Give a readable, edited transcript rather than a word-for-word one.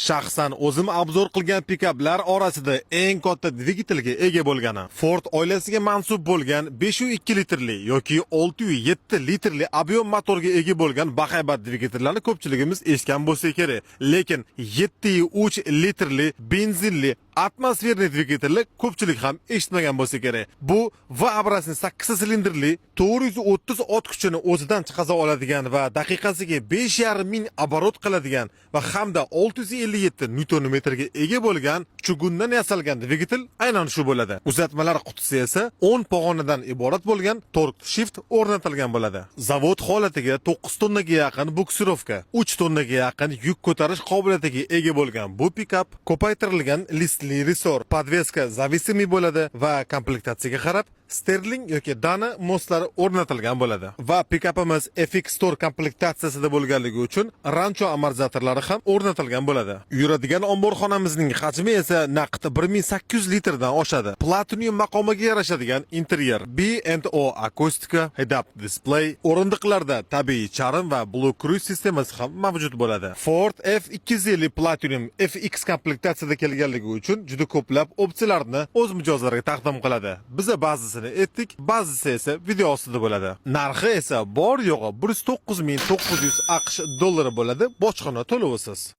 Shaxsan o'zim обзор qilgan pikaplar orasida eng katta dvigatelga ega bo'lgani. Ford oilasiga mansub bo'lgan 5.2 litrli yoki 6.7 litrli объем motorga ega bo'lgan bahaybat dvigatellarni ko'pchiligimiz eshitgan bo'lsa kerak. Lekin 7.3 litrli benzinli атмосферный dvigatelni ko'pchilik ham eshitmagan bo'lsa kerak. Bu V-образный 8 silindrli 430 ot kuchini o'zidan chiqaza oladigan va daqiqasiga 5,5 ming оборот qiladigan va hamda 657 newton metrga ega bo'lgan чугун dan yasalgan dvigatel aynan shu bo'ladi. Uzatmalar qutisi esa 10 pog'onadan iborat bo'lgan torque shift o'rnatilgan bo'ladi. Zavod holatiga 9 tonnaga yaqin буксировка, 3 tonnaga yaqin yuk ko'tarish qobiliyatiga ega bo'lgan bu pikap ko'paytirilgan listli ресор, подвеска зависимый bo'ladi va komplektatsiyaga qarab Sterling yoki Dana мост lari o'rnatilgan bo'ladi. Va pikapimiz FX Store komplektatsiyasida bo'lganligi uchun Rancho amortizatorlari ham o'rnatilgan bo'ladi. Yuradigan omborxonamizning hajmi esa naqd 1800 litrdan oshadi. Platinum maqomiga yarashadigan interyer, B&O akustika, head-up display, o'rindiqlarda tabiiy charm va Blue Cruise sistemasi ham mavjud bo'ladi. Ford F250 Platinum FX komplektatsiyada kelganligi uchun juda ko'plab opsiyalarni o'z mijozlariga taqdim qiladi. Biza ba'zisini aytdik, ba'zisi esa video ostida bo'ladi. Narxi esa bor yo'g'i 109 900 AQSh dollari bo'ladi, bojxona to'lovisiz.